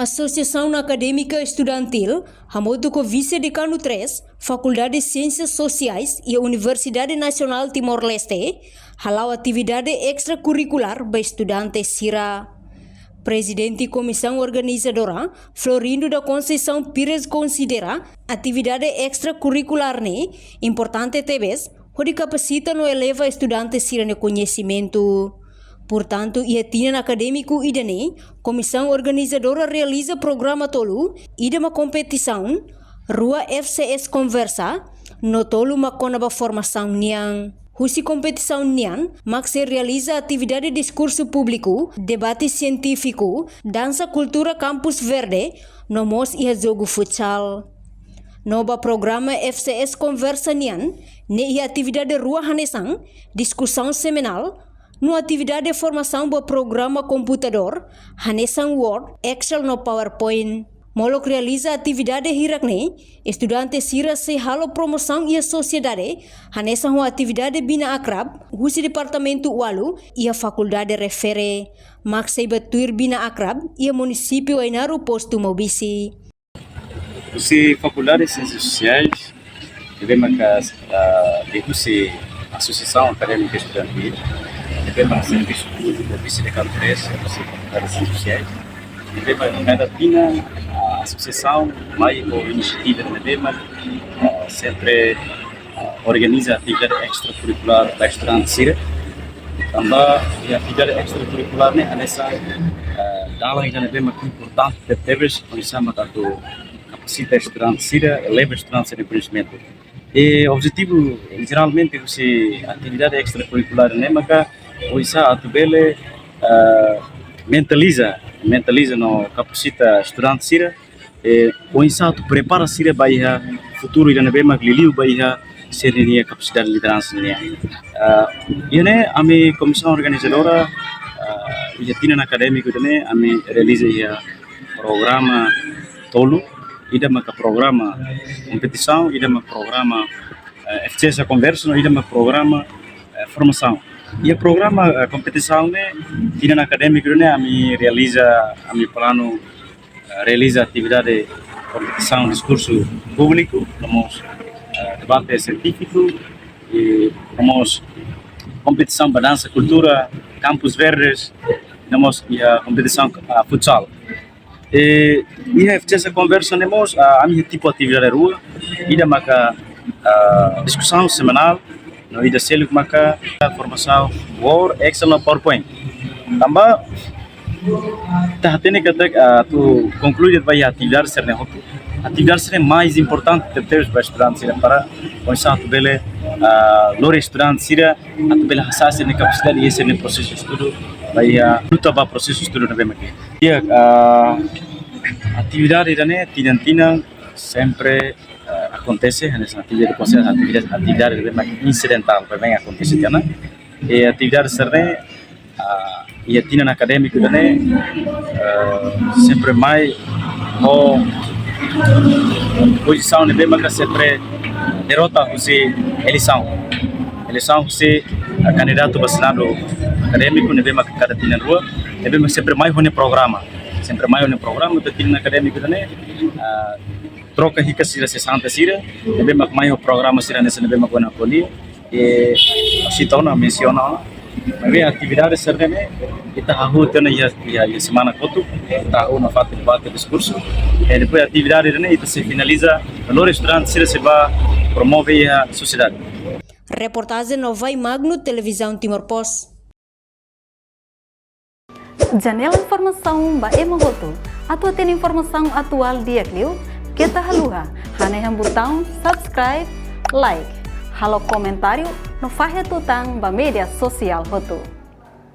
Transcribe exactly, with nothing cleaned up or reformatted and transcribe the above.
Asosiasaun Akadémika Estudantil, hamutuk ho Vise-Dekanu três, Fakuldade Siénsias Sosiais iha Universidade Nasionál Timor-Leste, hala'o atividade estrakurrikulár ba estudante sira. Prezidente Komisaun Organizadora, Florindo da Conceição Pires, konsidera atividade estrakurrikulár ne'e importante tebes, hodi kapasita no eleva estudante sira-nia koñesimentu. Portantu, iha tinan akadémiku ida-ne'e, Komisaun Organizadora realiza programa tolu, ida mak kompetisaun, rua F C S konversa, no tolu mak kona-ba formasaun nian. Husi kompetisaun nian, mak sei realiza atividade diskursu públiku, debate sientífiku, dansa kultura kampus verde, no mós iha jogu futsal. No ba programa F C S konversa nian, ne'e iha atividade rua hanesan, diskusaun seminál, no atividade formasaun ba programa komputadór, hanesan Word, Excel no PowerPoint. Molok realiza atividade hirak-ne'e, estudante sira sei halo promosaun iha sosiedade, hanesan ho atividade Bina Akrab, husi departamentu ualu, iha fakuldade refere. Mak sei ba tuir Bina Akrab, iha munisípiu Ainaro, postu Maubisse. Husi Fakuldade Siénsias Sosiais, ne'ebé maka, ah, liuhusi Asosiasaun Akadémika Estudantil, ne'ebé maka servisu públiku, Vise-Dekanu três, husi Fakuldade Siénsias Sosiais, ne'ebé maka kada tinan, ah, asosiasaun mai ho inisiativa ne'ebé maka, ah, sempre, ah, organiza atividade estrakurrikulár ba estudante sira. Tanba iha atividade estrakurrikulár ne'e hanesan, ah, dalan ida ne'ebé maka importante tebes, oinsá maka atu kapasita estudante sira, eleva estudante sira-nia koñesimentu. I objetivu, jeralmente, husi atividade estrakurrikulár ne'e maka oinsá atu bele, ah, mentaliza, mentaliza no kapasita estudante sira, eh, oinsá atu prepara sira ba iha futuru ida ne'ebé mak liuliu ba iha sira-nia kapasidade lideransa nian. Ah, iha ne'e ami komisaun organizadora, ah, iha tinan akadémiku ida-ne'e ami realiza iha programa tolu, ida maka programa kompetisaun, ida maka programa, eh, F C S konversa, no ida maka programa, eh, formasaun. Iha programa, eh, kompetisaun ne'e, tinan akadémiku ne'e ami realiza, ami planu, eh, realiza atividade kompetisaun diskursu públiku, no mós, eh, debate sientífiku, i no mós kompetisaun ba dansa kultura, kampus verdes, no mós iha kompetisaun, ah, futsal. I iha F C S konversa ne'e mós, ah, ami iha tipu atividade rua, ida maka, ah, diskusaun seminál, no ida seluk maka formasaun Word, Excel no PowerPoint. Tanba ita hatene katak, ah, atu konklui ba iha atividade sira-ne'e hotu. Atividade sira-ne'e mais importante tebes ba estudante sira para oinsá atu bele, ah, lori estudante sira atu bele hasa'e sira-nia kapasidade iha sira-nia prosesu estudu, ba iha luta ba prosesu estudu ne'ebé mak iha. Iha, ah, atividade ida-ne'e tinan-tinan sempre, ah, akontese, hanesan atividade konsere, atividade, atividade ne'ebé mak insidentál, ne'ebé akontese tiha ona. I atividade sira-ne'e, ah, iha tinan akadémiku ida-ne'e, ah, sempre mai ho pozisaun ne'ebé maka sempre derrota husi eleisaun. Eleisaun husi, ah, kandidatu ba Senadu akadémiku ne'ebé maka kada tinan rua, ne'ebé maka sempre mai ho nia programa. Sempre mai ho nia programa, to'o tinan akadémiku ida-ne'e, ah, troka hikas sira sesante sira, ne'ebé mak mai ho programa sira hanesan ne'ebé mak ona ko'alia, i sita ona, mensiona ona. Maibé atividade sira-ne'e, ita hahú tiha ona iha, iha, iha semana kotuk, ita hahú nafatin debate diskursu. I depois atividade ne'e, ita sei finaliza, lori estudante sira sei ba promove iha sosiedade. Reportajen Novai Magno, Televizaun Timor Post. Janela informasaun ba ema hotu. Atu hatene informasaun atuál di'ak liu, keta haluha hanehan butaun subscribe, like, halo komentáriu, no fahe tutan ba média sosiál hotu.